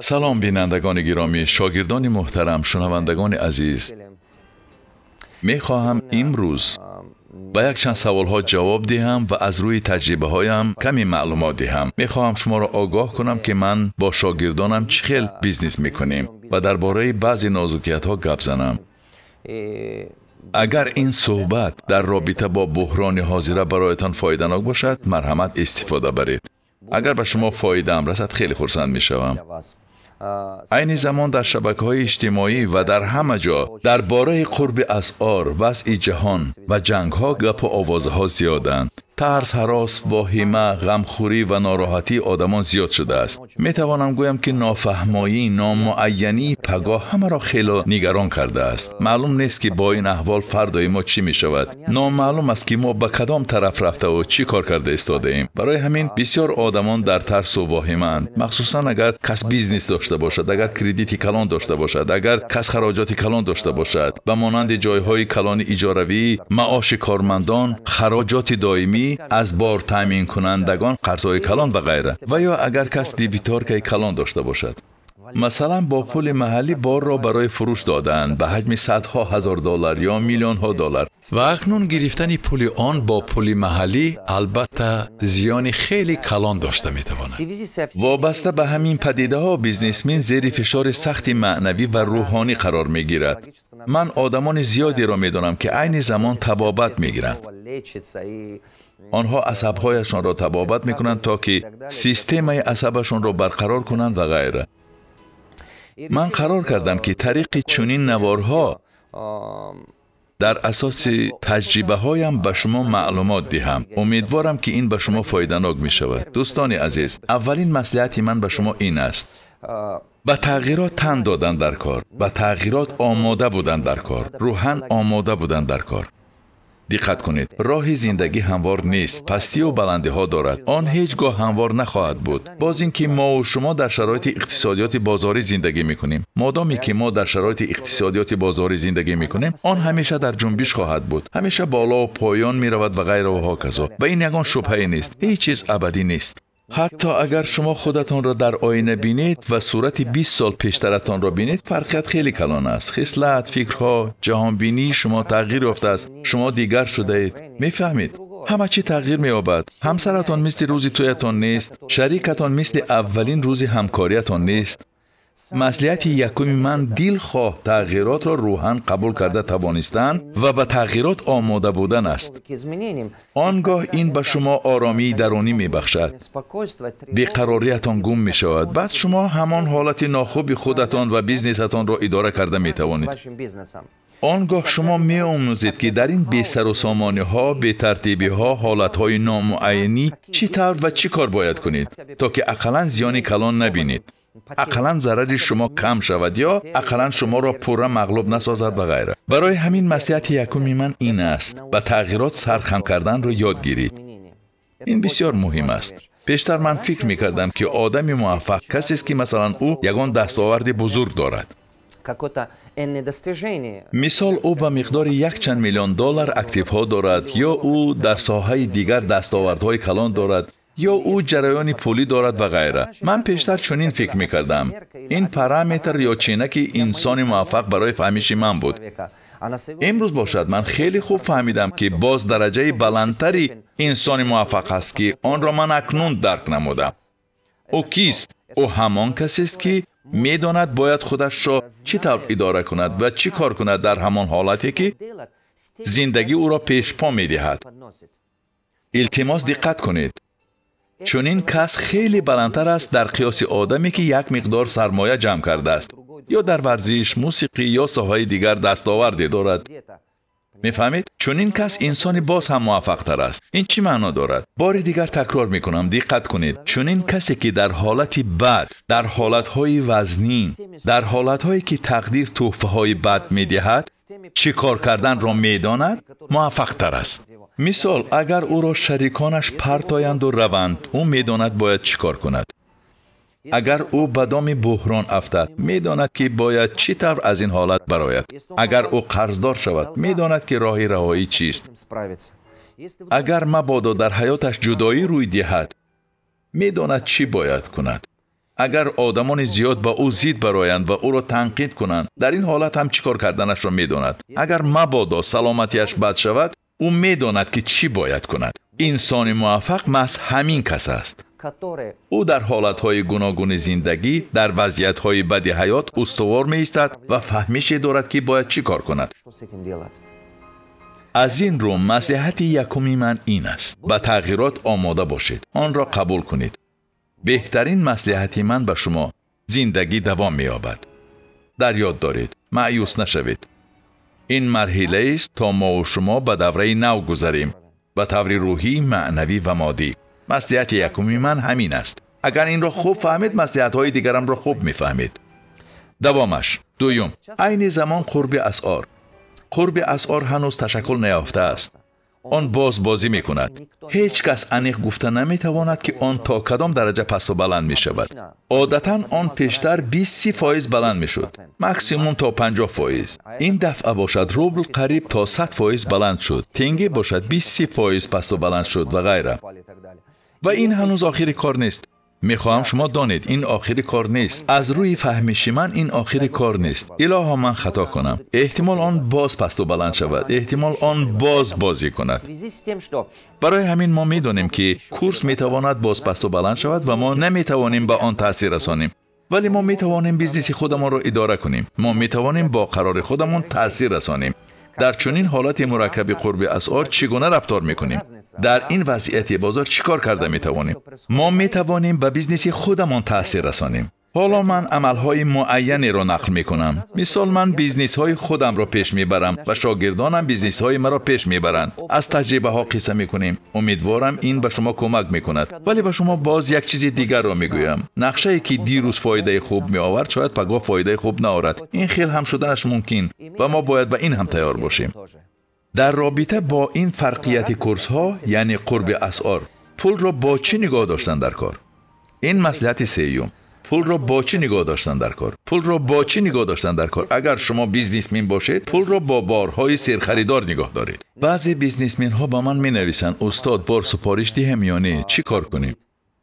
Салом, бинандагони гиромӣ, шогирдони муҳтарам, шунавандагони азиз. Мехоҳам имрӯз ба якчанд саволҳо ҷавоб диҳам ва аз рӯи таҷрибаҳоям каме маълумот диҳам. Мехоҳам шуморо огоҳ кунам, ки ман бо шогирдонам чӣ хел бизнес мекунем ва дар бораи баъзе нозукиятҳо гап занам. Агар ин суҳбат дар робита бо буҳрони ҳозира бароятон фоиданок бошад, марҳамат истифода баред. Агар ба шумо фоидаам расад, хеле хурсанд мешавам. Айни замон дар шабакаҳои иҷтимоӣ ва дар ҳама ҷо дар бораи қурби асъор, вазъи ҷаҳон ва ҷангҳо гапу овозаҳо зиёданд. Тарс, ҳарос, воҳима, ғамхӯрӣ ва нороҳатии одамон зиёд шудааст. Метавонам гӯям, ки нофаҳмоӣ, номуайянии пагоҳ ҳамаро хеле нигарон кардааст. Маълум нест, ки бо ин аҳвол фардои мо чӣ мешавад. Номаълум аст, ки мо ба кадом тараф рафтаву чӣ кор карда истодаем. Барои ҳамин бисёр одамон дар тарсу воҳимаанд, махсусан агар кас бизнес дошта бошад, агар кредити калон дошта бошад, агар кас хароҷоти калон дошта бошад, ба монанди ҷойҳои калони иҷоравӣ, маоши кормандон, хароҷоти доимӣ аз бор таъминкунандагон, қарзҳои калон ва ғайра. Ва ё агар кас дебиторкаи калон дошта бошад. Масалан, бо пули маҳаллӣ борро барои фурӯш додаанд ба ҳаҷми садҳо ҳазор доллар ё миллионҳо доллар. Ва акнун гирифтани пули он бо пули маҳаллӣ албатта зиёни хеле калон дошта метавонад. Вобаста ба ҳамин падидаҳо бизнесмен зери фишори сахти маънавӣ ва рӯҳонӣ қарор мегирад. Ман одамони зиёдеро медонам, ки айни замон табобат мегиранд. Онҳо асабҳояшонро табобат мекунанд, то ки системаи асабашонро барқарор кунанд ва ғайра. Ман қарор кардам, ки тариқи чунин наворҳо дар асоси таҷрибаҳоям ба шумо маълумот диҳам. Умедворам, ки ин ба шумо фоиданок мешавад. Дӯстони азиз, аввалин маслиҳати ман ба шумо ин аст: ба тағйирот тан додан дар кор, ба тағйирот омода будан дар кор, рӯҳан омода будан дар кор. Диққат кунед, роҳи зиндагӣ ҳамвор нест, пастию баландиҳо дорад. Он ҳеҷ гоҳ ҳамвор нахоҳад буд. Боз ин ки мову шумо дар шароити иқтисодиёти бозорӣ зиндагӣ мекунем. Модоме ки мо дар шароити иқтисодиёти бозорӣ зиндагӣ мекунем, он ҳамеша дар ҷунбиш хоҳад буд, ҳамеша болову поён меравад ва ғайра ва ҳоказо. Ба ин ягон шубҳае нест, ҳеҷ чиз абадӣ нест. Ҳатто агар шумо худатонро дар оина бинед ва сурати 20 сол пештаратонро бинед, фарқият хеле калон аст. Хислат, фикрҳо, ҷаҳонбинии шумо тағйир ёфтааст. Шумо дигар шудаед. Мефаҳмед? Ҳама чӣ тағйир меёбад. Ҳамсаратон мисли рӯзи тӯятон нест, шарикатон мисли аввалин рӯзи ҳамкориятон нест. Маслиҳати якуми ман: дилхоҳ тағйиротро рӯҳан қабул карда тавонистан ва ба тағйирот омода будан аст. Он гоҳ ин ба шумо оромии дарунӣ мебахшад. Беқарориятон гум мешавад. Баъд шумо ҳамон ҳолати нохуби худатон ва бизнесатонро идора карда метавонед. Он гоҳ шумо меомӯзед, ки дар ин бесарусомониҳо, бетартибиҳо, ҳолатҳои номуайянӣ чӣ тавр ва чӣ кор бояд кунед, то ки ақаллан зиёни калон набинед, ақаллан зарари шумо кам шавад ё ақаллан шуморо пурра мағлуб насозад ва ғайра. Барои ҳамин маслиҳати якуми ман ин аст: ба тағйирот сархам карданро ёд гиред. Ин бисёр муҳим аст. Пештар ман фикр мекардам, ки одами муваффақ касест, ки масалан ӯ ягон дастоварди бузург дорад. Мисол, ӯ ба миқдори якчанд миллион доллар активҳо дорад, ё ӯ дар соҳаи дигар дастовардҳои калон дорад, ё ӯ ҷараёни пулӣ дорад ва ғайра. Ман пештар чунин фикр мекардам. Ин параметр ё чинаки инсони муваффақ барои фаҳмиши ман буд. Имрӯз бошад, ман хеле хуб фаҳмидам, ки боз дараҷаи баландтари инсони муваффақ ҳаст, ки онро ман акнун дарк намудам. Ӯ кист? Ӯ ҳамон касест, ки медонад бояд худашро чӣ тавр идора кунад ва чӣ кор кунад дар ҳамон ҳолате, ки зиндагӣ ӯро пешпо медиҳад. Илтимос, диққат кунед. Чунин кас хеле баландтар аст дар қиёси одаме, ки як миқдор сармоя ҷамъ кардааст ё дар варзиш, мусиқӣ ё соҳаи дигар дастоварде дорад. Мефаҳмед? Чунин кас инсони боз ҳам муваффақтар аст. Ин чӣ маъно дорад? Бори дигар такрор мекунам, диққат кунед. Чунин касе, ки дар ҳолати бад, дар ҳолатҳои вазнин, дар ҳолатҳое, ки тақдир тӯҳфаҳои бад медиҳад, чӣ кор карданро медонад, муваффақтар аст. Мисол, агар ӯро шариконаш партоянду раванд, ӯ медонад бояд чӣ кор кунад. Агар ӯ ба доми буҳрон афтад, медонад, ки бояд чӣ тавр аз ин ҳолат барояд. Агар ӯ қарздор шавад, медонад, ки роҳи раҳоӣ чист. Агар мабодо дар ҳаёташ ҷудоӣ рӯй диҳад, медонад чӣ бояд кунад. Агар одамони зиёд ба ӯ зид бароянд ва ӯро танқид кунанд, дар ин ҳолат ҳам чӣ кор карданашро медонад. Агар мабодо саломатиаш бад шавад, ӯ медонад ки чӣ бояд кунад. Инсони муваффақ маҳз ҳамин кас аст. Ӯ дар ҳолатҳои гуногуни зиндагӣ, дар вазъиятҳои бади ҳаёт устувор меистад ва фаҳмише дорад ки бояд чӣ кор кунад. Аз ин рӯ маслиҳати якуми ман ин аст: ба тағйирот омода бошед, онро қабул кунед. Беҳтарин маслиҳати ман ба шумо: зиндагӣ давом меёбад. Дар ёд доред, маъюс нашавед. Ин марҳилаест то мову шумо ба давраи нав гузарем, ба таври рӯҳӣ, маънавӣ ва моддӣ. Маслиҳати якуми ман ҳамин аст. Агар инро хуб фаҳмед, маслиҳатҳои дигарамро хуб мефаҳмед. Давомаш. Дуюм, айни замон қурби асъор. Қурби асъор ҳанӯз ташаккул наёфтааст. Он боз бозӣ мекунад. Ҳеҷ кас аниқ гуфта наметавонад ки он то кадом дараҷа пасту баланд мешавад. Одатан он пештар 20-30% баланд мешуд, максимум то 50%. Ин дафъа бошад рубл қариб то 100% баланд шуд, тенге бошад 20-30% пасту баланд шуд ва ғайра. Ва ин ҳанӯз охири кор нест. Мехоҳам шумо донед, ин охири кор нест. Аз рӯи фаҳмиши ман ин охири кор нест. Илоҳо ман хато кунам. Эҳтимол он боз пасту баланд шавад, эҳтимол он боз бозӣ кунад. Барои ҳамин мо медонем ки курс метавонад боз пасту баланд шавад ва мо наметавонем ба он таъсир расонем. Вале мо метавонем бизнеси худамонро идора кунем. Мо метавонем бо қарори худамон таъсир расонем. Дар чунин ҳолати мураккаби қурби асъор чӣ гуна рафтор мекунем? Дар ин вазъияти бозор чӣ кор карда метавонем? Мо метавонем ба бизнеси худамон таъсир расонем. Ҳоло ман амалҳои муайянеро нақл мекунам. Мисол, ман бизнесҳои худамро пеш мебарам ва шогирдонам бизнесҳои маро пеш мебаранд. Аз таҷрибаҳо қисса мекунем. Умедворам ин ба шумо кӯмак мекунад. Вале ба шумо боз як чизи дигарро мегӯям. Нақшае ки дирӯз фоидаи хуб меовард, шояд пагоҳ фоидаи хуб наорад. Ин хел ҳам шуданаш мумкин ва мо бояд ба ин ҳам тайёр бошем. Дар робита бо ин фарқияти курсҳо, яъне қурби асъор, пулро бо чӣ нигоҳ доштан дар кор? Ин маслиҳати сеюм. Пулро бо чӣ нигоҳ доштан дар кор? Пулро бо чӣ нигоҳ доштан дар кор? Агар шумо бизнесмен бошед, пулро бо борҳои серхаридор нигоҳ доред. Баъзе бизнесменҳо ба ман менависанд: устод, бор супориш диҳем ё не? Чӣ кор кунем?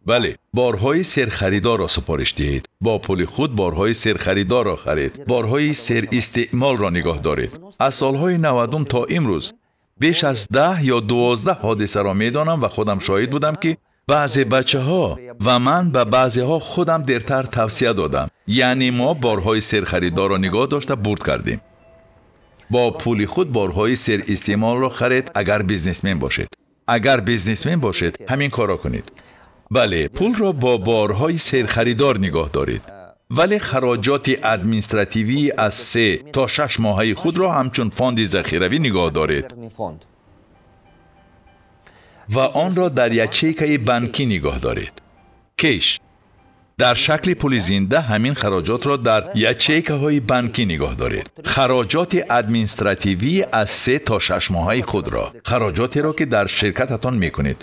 Бале, борҳои серхаридорро супориш диҳед. Бо пули худ борҳои серхаридорро харед. Борҳои серистеъмолро нигоҳ доред. Аз солҳои 90 то имрӯз беш аз 10 ё 12 ҳодисаро медонам ва худам шоҳид будам ки баъзе бачаҳо ва ман ба баъзеҳо худам дертар тавсия додам. Яъне мо борҳои серхаридорро нигоҳ дошта бурд кардем. Бо пули худ борҳои серистеъмолро харед агар бизнесмен бошед. Агар бизнесмен бошед, ҳамин корро кунед. Бале, пулро бо борҳои серхаридор нигоҳ доред. Вале хароҷоти административӣ аз 3 то 6 моҳаи худро ҳамчун фонди захиравӣ нигоҳ доред ва онро дар ячейкаи банкӣ нигоҳ доред. Кеш дар шакли пули зинда ҳамин хароҷотро дар ячейкаҳои банкӣ нигоҳ доред. Хароҷоти административӣ аз 3 то 6 моҳаи худро, хароҷотеро ки дар ширкататон мекунед.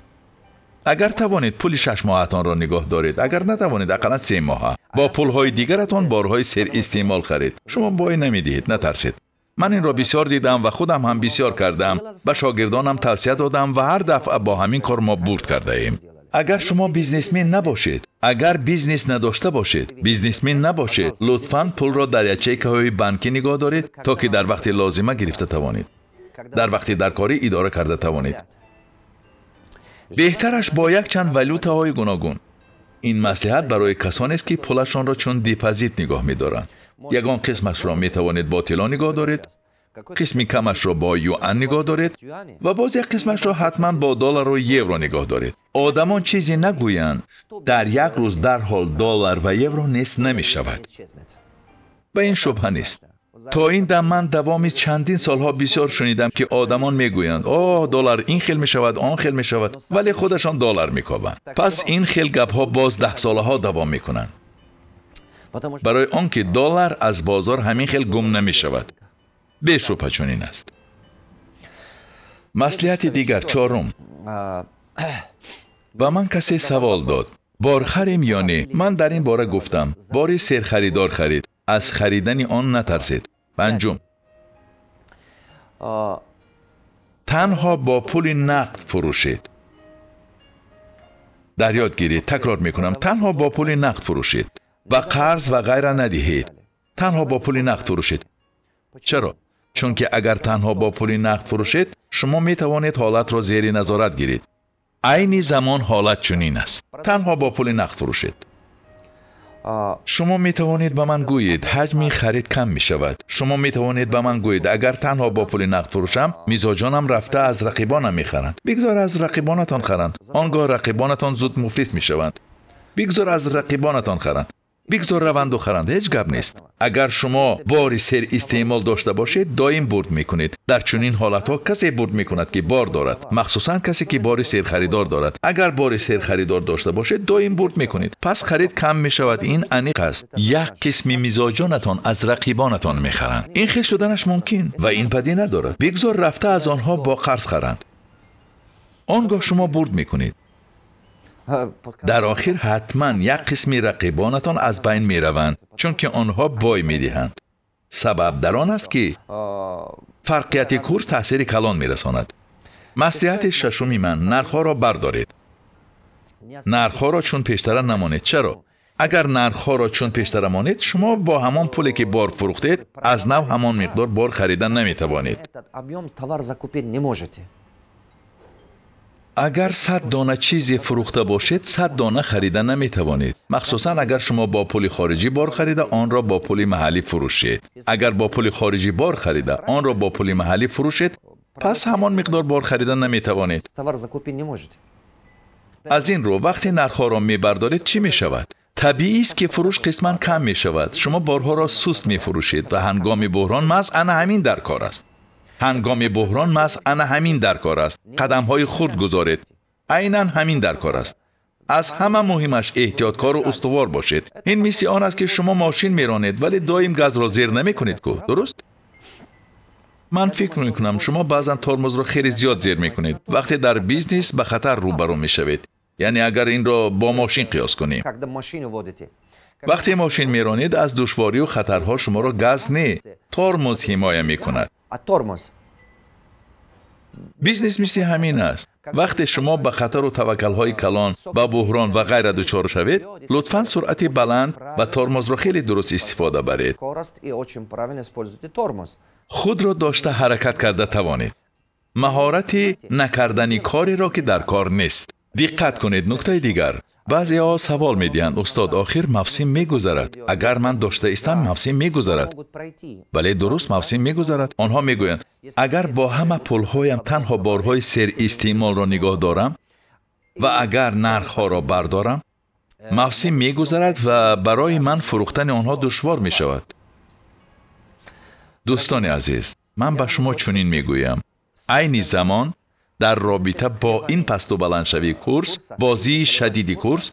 Агар тавонед пули 6 моҳатонро нигоҳ доред, агар натавонед ақаллан 3 моҳа. Бо пулҳои дигаратон борҳои серистеъмол харед. Шумо бой намедиҳед, натарсед. Ман инро бисёр дидам ва худам ҳам бисёр кардам. Ба шогирдонам тавсия додам ва ҳар дафъа бо ҳамин кор мо бурд кардаем. Агар шумо бизнесмен набошед, агар бизнес надошта бошед, бизнесмен набошед, лутфан пулро дар ячейкаҳои банкӣ нигоҳ доред то ки дар вақти лозима гирифта тавонед, дар вақти даркорӣ идора карда тавонед. Беҳтараш бо якчанд валютаҳои гуногун. Ин маслиҳат барои касонест ки пулашонро чун депозит нигоҳ медоранд. Ягон қисмашро метавонед бо тилло нигоҳ доред, қисми камашро бо юан нигоҳ доред ва боз як қисмашро ҳатман бо доллару евро нигоҳ доред. Одамон чизе нагӯянд, дар як рӯз дарҳол доллар ва евро нест намешавад. Ба ин шубҳа нест. То ин дам ман давоми чандин солҳо бисёр шунидам ки одамон мегӯянд: о, доллар ин хел мешавад, он хел мешавад, вале худашон доллар мекобанд. Пас ин хел гапҳо боз 10 солаҳо давом мекунанд. Барои он ки доллар аз бозор ҳамин хел гум намешавад. Бешубҳа чунин аст. Маслиҳати дигар, чорум. Ба ман касе савол дод: бор харем ё не? Ман дар ин бора гуфтам: бори серхаридор харид, аз харидани он натарсед. Панҷум, танҳо бо пули нақд фурӯшед. Дар ёд гиред, такрор мекунам, танҳо бо пули нақд фурӯшед. Ба қарз ва ғайра надиҳед. Танҳо бо пули нақд фурӯшед. Чаро? Чунки агар танҳо бо пули нақд фурӯшед, шумо метавонед ҳолатро зери назорат гиред. Айни замон ҳолат чунин аст. Танҳо бо пули нақд фурӯшед. Шумо метавонед ба ман гӯед, ҳаҷми харид кам мешавад. Шумо метавонед ба ман гӯед, агар танҳо бо пули нақд фурӯшам, мизоҷонам рафта аз рақибонам мехаранд. Бигзор аз рақибонатон харанд. Он гоҳ рақибонатон зуд муфлис мешаванд. Бигзор аз рақибонатон харанд. Бигзор раванду харанд, ҳеҷ гап нест. Агар шумо бори сер истеъмол дошта бошед, доим бурд мекунед. Дар чунин ҳолатҳо касе бурд мекунад, ки бор дорад, махсусан касе, ки бори серхаридор дорад. Агар бори серхаридор дошта бошед, доим бурд мекунед. Пас харид кам мешавад, ин аниқ аст. Як қисми мизоҷонатон аз рақибонатон мехаранд. Ин хел шуданаш мумкин ва ин падӣ надорад. Бигзор рафта аз онҳо бо қарз харанд. Он гоҳ шумо бурд мекунед. Дар охир ҳатман як қисми рақибонатон аз байн мераванд, чунки онҳо бой медиҳанд. Сабаб дар он аст, ки фарқияти курс таъсири калон мерасонад. Маслиҳати шашуми ман: нархҳоро бардоред. Нархҳоро чун пештара намонед. Чаро? Агар нархҳоро чун пештара монед, шумо бо ҳамон пуле, ки бор фурӯхтед, аз нав ҳамон миқдор бор харида наметавонед. Агар 100 дона чизе фурӯхта бошед, 100 дона харида наметавонед. Махсусан агар шумо бо пули хориҷӣ бор харида, онро бо пули маҳаллӣ фурӯшед. Агар бо пули хориҷӣ бор харида, онро бо пули маҳаллӣ фурӯшед, пас ҳамон миқдор бор харида наметавонед. Аз ин рӯ вақте нархҳоро мебардоред, чӣ мешавад? Табиист, ки фурӯш қисман кам мешавад. Шумо борҳоро суст мефурӯшед ва ҳангоми буҳрон маҳз ана ҳамин дар кор аст. Ҳангоми буҳрон маҳз ана ҳамин дар кор аст. Қадамҳои хурд гузоред. Айнан ҳамин дар кор аст. Аз ҳама муҳимаш эҳтиёткору устувор бошед. Ин мисли он аст, ки шумо мошин меронед, вале доим газро зер намекунед ку, дуруст? Ман фикр мекунам, шумо баъзан тормозро хеле зиёд зер мекунед, вақте дар бизнес ба хатар рӯбарӯ мешавед. Яъне агар инро бо мошин қиёс кунем. Вақте мошин меронед, аз душворию хатарҳо шуморо газ не, тормоз ҳимоя мекунад. Бизнес мисли ҳамин аст. Вақте шумо ба хатару таваккалҳои калон, ба буҳрон ва ғайра дучор шавед, лутфан суръати баланд ва тормозро хеле дуруст истифода баред. Худро дошта ҳаракат карда тавонед. Маҳорати накардани кореро, ки дар кор нест. Диққат кунед, нуктаи дигар. Баъзеҳо савол медиҳанд: устод, охир мавсим мегузарад. Агар ман дошта истам, мавсим мегузарад. Бале, дуруст, мавсим мегузарад. Онҳо мегӯянд: агар бо ҳама пулҳоям танҳо борҳои серистеъмолро нигоҳ дорам ва агар нархҳоро бардорам, мавсим мегузарад ва барои ман фурӯхтани онҳо душвор мешавад. Дӯстони азиз, ман ба шумо чунин мегӯям: айни замон дар робита бо ин пасту баландшавии курс, бозии шадиди курс,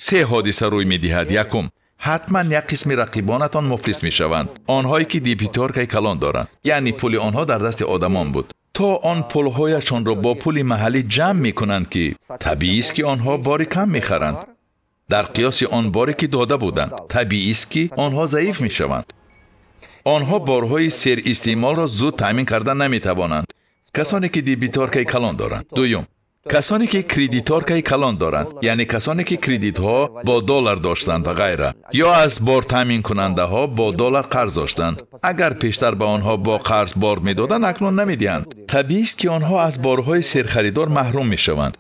се ҳодиса рӯй медиҳад. Якум, ҳатман як қисми рақибонатон муфлис мешаванд. Онҳое, ки дебиторкаи калон доранд, яъне пули онҳо дар дасти одамон буд. То он пулҳояшонро бо пули маҳаллӣ ҷамъ мекунанд, ки табиист, ки онҳо бори кам мехаранд дар қиёси он боре, ки дода буданд. Табиист, ки онҳо заиф мешаванд. Онҳо борҳои серистеъмолро зуд таъмин карда наметавонанд. Касоне, ки дебиторкаи калон доранд. Дуюм, касоне, ки кредиторкаи калон доранд, яъне касоне, ки кредитҳо бо доллар доштанд ва ғайра, ё аз бор таъминкунандаҳо бо доллар қарз доштанд. Агар пештар ба онҳо бо қарз бор медоданд, акнун намедиҳанд. Табиист, ки онҳо аз борҳои серхаридор маҳрум мешаванд.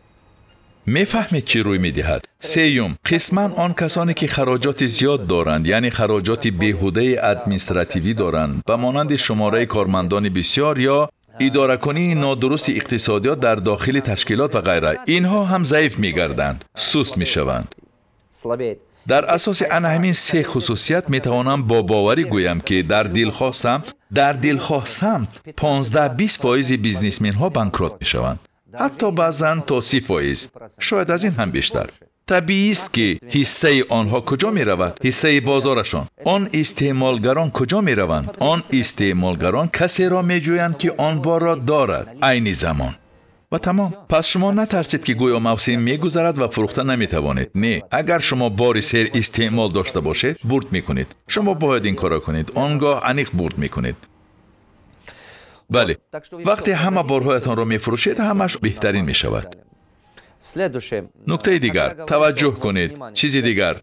Мефаҳмед, чӣ рӯй медиҳад? Сеюм, қисман он касоне, ки хароҷоти зиёд доранд, яъне хароҷоти беҳудаи административӣ доранд, ба монанди шумораи кормандони бисёр ё идоракунии нодурусти иқтисодиёт дар дохили ташкилот ва ғайра, инҳо ҳам заиф мегарданд, суст мешаванд. Дар асоси ана ҳамин се хусусият метавонам бо боварӣ гӯям, ки дар дилхоҳ самт 15-20% бизнесменҳо банкрот мешаванд. Ҳатто баъзан то 30%, шояд аз ин ҳам бештар. Табиист, ки ҳиссаи онҳо куҷо меравад? Ҳиссаи бозорашон. Он истеъмолгарон куҷо мераванд? Он истеъмолгарон касеро меҷӯянд, ки он борро дорад айни замон. Ва тамом. Пас шумо натарсед, ки гӯё мавсим мегузарад ва фурӯхта наметавонед. Не, агар шумо бори сер истеъмол дошта бошед, бурд мекунед. Шумо бояд ин корро кунед. Он гоҳ аниқ бурд мекунед. Бале, вақте ҳама борҳоятонро мефурӯшед, ҳамаш беҳтарин мешавад. Нуктаи дигар, таваҷҷӯҳ кунед. Чизи дигар.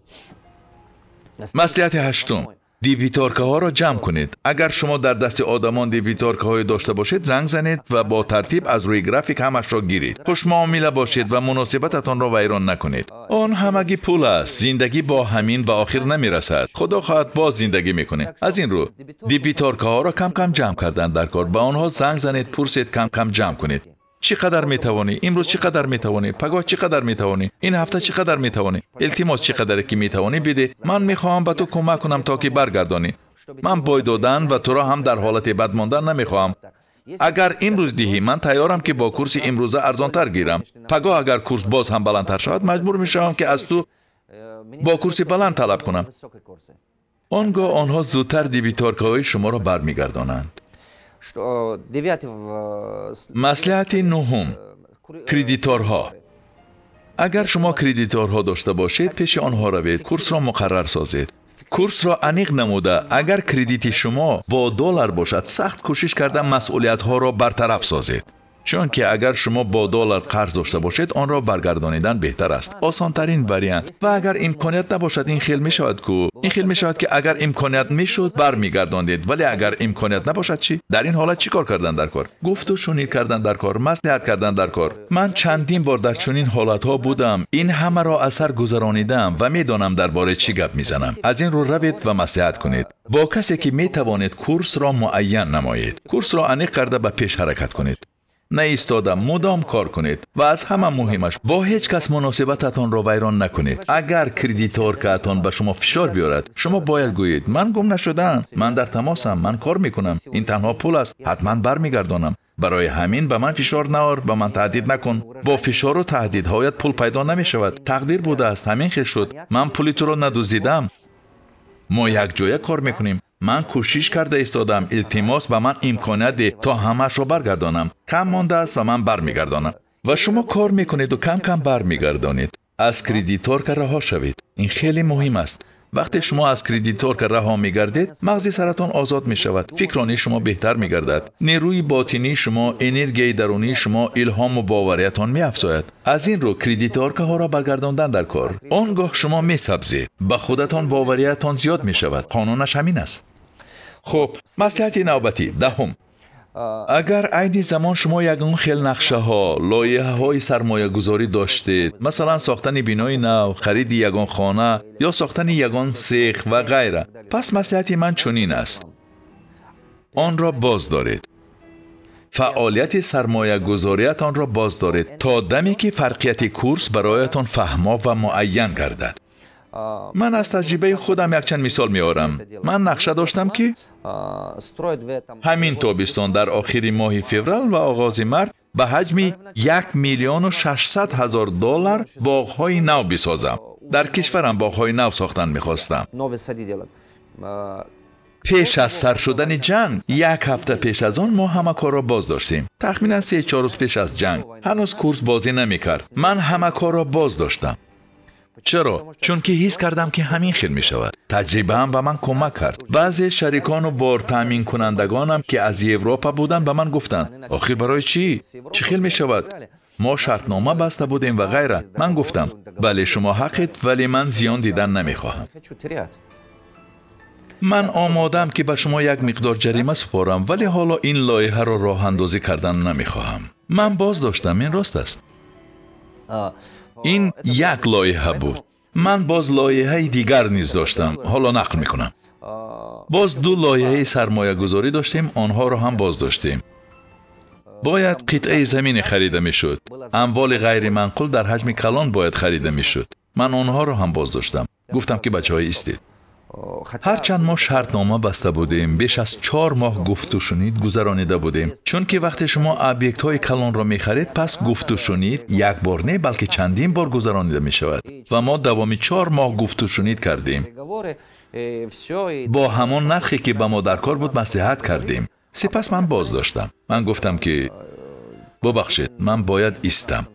Маслиҳати ҳаштум. Дебиторкаҳоро ҷамъ кунед. Агар шумо дар дасти одамон дебиторкаҳое дошта бошед, занг занед ва бо тартиб аз рӯи график ҳамашро гиред. Хушмуомила бошед ва муносибататонро вайрон накунед. Он ҳамагӣ пул аст. Зиндагӣ бо ҳамин ба охир намерасад. Худо хоҳад боз зиндагӣ мекунем. Аз ин рӯ дебиторкаҳоро кам-кам ҷамъ кардан дар кор. Ба онҳо занг занед, пурсед, кам-кам ҷамъ кунед. Чӣ қадар метавонӣ? Имрӯз чӣ қадар метавонӣ? Пагоҳ чӣ қадар метавонӣ? Ин ҳафта чӣ қадар метавонӣ? Илтимос, чӣ қадаре ки метавонӣ бидеҳ. Ман мехоҳам ба ту кӯмак кунам то ки баргардонӣ. Ман бой додан ва туро ҳам дар ҳолати бад мондан намехоҳам. Агар имрӯз диҳӣ, ман тайёрам ки бо курси имрӯза арзонтар гирам. Пагоҳ агар курс боз ҳам баландтар шавад, маҷбур мешавам ки аз ту бо курси баланд талаб кунам. Он гоҳ онҳо зудтар дебиторкаҳои шуморо бармегардонанд. Маслиҳати нуҳум. Кредиторҳо. Агар шумо кредиторҳо дошта бошед, пеши онҳо равед, курсро муқаррар созед. Курсро аниқ намуда, агар кредити шумо бо доллар бошад, сахт кӯшиш карда масъулиятҳоро бартараф созед. Чунки агар шумо бо доллар қарз дошта бошед, онро баргардонидан беҳтар аст. Осонтарин вариант. Ва агар имконият набошад, ин хел мешавад ку? Ин хел мешавад ки агар имконият мешуд, бармегардондед, вале агар имконият набошад чӣ? Дар ин ҳолат чӣ кор кардан дар кор? Гуфту шунид кардан дар кор, маслиҳат кардан дар кор. Ман чандин бор дар чунин ҳолатҳо будам. Ин ҳамаро аз сар гузаронидам ва медонам дар бораи чӣ гап мезанам. Аз ин рӯ равед ва маслиҳат кунед бо касе ки метавонед курсро муайян намоед. Курсро аниқ карда ба пеш ҳаракат кунед. Наистода мудом кор кунед ва аз ҳама муҳимаш бо ҳеҷ кас муносибататонро вайрон накунед. Агар кредиторкаатон ба шумо фишор биёрад, шумо бояд гӯед: ман гум нашудаам, ман дар тамосам, ман кор мекунам, ин танҳо пул аст, ҳатман бармегардонам. Барои ҳамин ба ман фишор наор, ба ман таҳдид накун. Бо фишору таҳдидҳоят пул пайдо намешавад. Тақдир будааст, ҳамин хел шуд. Ман пули туро надуздидам. Мо якҷоя кор мекунем. Ман кӯшиш карда истодам. Илтимос, ба ман имконият деҳ то ҳамаашро баргардонам. Кам мондааст ва ман бармегардонам. Ва шумо кор мекунеду кам-кам бармегардонед. Аз кредиторка раҳо шавед. Ин хеле муҳим аст. Вақте шумо аз кредиторка раҳо мегардед, мағзи саратон озод мешавад, фикронии шумо беҳтар мегардад, нерӯи ботинии шумо, энергияи дарунии шумо, илҳому бовариятон меафзояд. Аз ин рӯ кредиторкаҳоро баргардондан дар кор. Он гоҳ шумо месабзед, ба худатон бовариятон зиёд мешавад. Қонунаш ҳамин аст. Хуб, маслиҳати навбатӣ даҳум. Агар айни замон шумо ягон хел нақшаҳо, лоиҳаҳои сармоягузорӣ доштед, масалан сохтани бинои нав, хариди ягон хона ё сохтани ягон сех ва ғайра, пас маслиҳати ман чунин аст: онро боз доред. Фаъолияти сармоягузориятонро боз доред то даме ки фарқияти курс бароятон фаҳмо ва муайян гардад. Ман аз таҷрибаи худам якчанд мисол меорам. Ман нақша доштам ки ҳамин тобистон дар охири моҳи феврал ва оғози март ба ҳаҷми 1 600 000 доллар боғҳои нав бисозам. Дар кишварам боғҳои нав сохтан мехостам. Пеш аз сар шудани ҷанг, як ҳафта пеш аз он мо ҳама корро боз доштем. Тахминан 3-4 рӯз пеш аз ҷанг. Ҳанӯз курс бозӣ намекард. Ман ҳама корро боз доштам. Чаро? Чунки ҳис кардам ки ҳамин хел мешавад. Таҷрибаам ба ман кӯмак кард. Баъзе шарикону бортаъминкунандагонам ки аз Европа буданд ба ман гуфтанд: охир барои чӣ? Чӣ хел мешавад? Мо шартнома баста будем ва ғайра. Ман гуфтам: бале, шумо ҳақед, вале ман зиён дидан намехоҳам. Ман омодаам ки ба шумо як миқдор ҷарима супорам, вале ҳоло ин лоиҳаро роҳандозӣ кардан намехоҳам. Ман боз доштам, ин рост аст. Ин як лоиҳа буд. Ман боз лоиҳаи дигар низ доштам, ҳоло нақл мекунам. Боз ду лоиҳаи сармоягузорӣ доштем, онҳоро ҳам боз доштем. Бояд қитъаи замине харида мешуд. Амволи ғайриманқул дар ҳаҷми калон бояд харида мешуд. Ман онҳоро ҳам боз доштам. Гуфтам ки бачаҳои истед. Ҳарчанд мо шартнома баста будем, беш аз 4 моҳ гуфтушунид гузаронида будем. Чунки вақте шумо объектҳои калонро мехаред, пас гуфтушунид як бор не, балки чандин бор гузаронида мешавад. Ва мо давоми 4 моҳ гуфтушунид кардем. Бо ҳамон нархе ки ба мо дар кор буд маслиҳат кардем. Сипас ман боз доштам. Ман гуфтам ки бубахшед, ман бояд истам.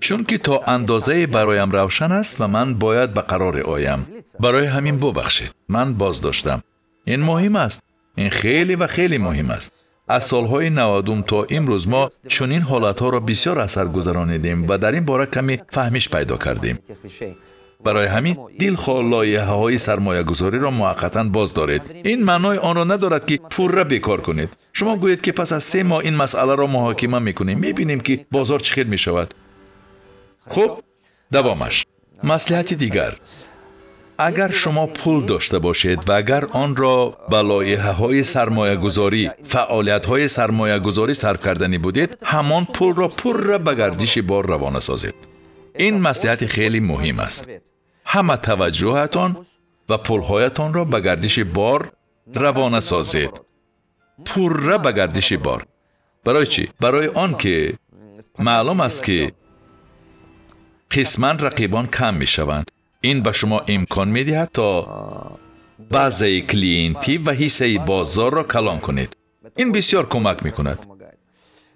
Чунки то андозае бароям равшан аст ва ман бояд ба қароре оям. Барои ҳамин бубахшед, ман боз доштам. Ин муҳим аст. Ин хеле ва хеле муҳим аст. Аз солҳои 90 то имрӯз мо чунин ҳолатҳоро бисёр асар гузаронидем ва дар ин бора каме фаҳмиш пайдо кардем. Барои ҳамин дилхоҳ лоиҳаҳои сармоягузориро муваққатан боз доред. Ин маънои онро надорад, ки пурра бекор кунед. Шумо гӯед, ки пас аз 3 моҳ ин масъаларо муҳокима мекунем, мебинем, ки бозор чӣ хел мешавад. Хуб, давомаш. Маслиҳати дигар. Агар шумо пул дошта бошед ва агар онро ба лоиҳаҳои сармоягузорӣ, фаъолиятҳои сармоягузорӣ сарф карданӣ будед, ҳамон пулро пурра ба гардиши бор равона созед. Ин маслиҳати хеле муҳим аст. Ҳама таваҷҷӯҳатон ва пулҳоятонро ба гардиши бор равона созед. Пурра ба гардиши бор. Барои чӣ? Барои он ки маълум аст, ки қисман рақибон кам мешаванд. Ин ба шумо имкон медиҳад, то баъзаи клиентӣ ва ҳиссаи бозорро калон кунед. Ин бисёр кӯмак мекунад.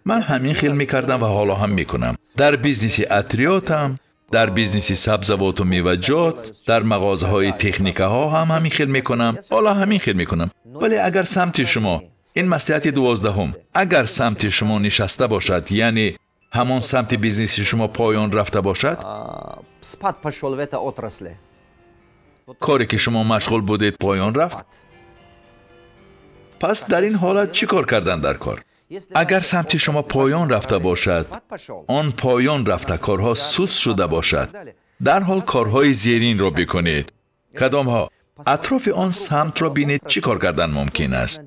Ман ҳамин хел мекардам ва ҳоло ҳам мекунам. Дар бизнеси атриётам, дар бизнеси сабзавоту меваҷот, дар мағозаҳои техникаҳо ҳам ҳамин хел мекунам. Ҳоло ҳамин хел мекунам. Вале агар самти шумо, ин маслиҳати 12-ум, агар самти шумо нишаста бошад, яъне ҳамон самти бизнеси шумо поён рафта бошад, спад пошел в этой отрасли, коре ки шумо машғул будед поён рафт, пас дар ин ҳолат чӣ кор кардан дар кор? Агар самти шумо поён рафта бошад, он поён рафта корҳо суст шуда бошад, дарҳол корҳои зеринро бикунед. Кадомҳо? Атрофи он самтро бинед, чӣ кор кардан мумкин аст.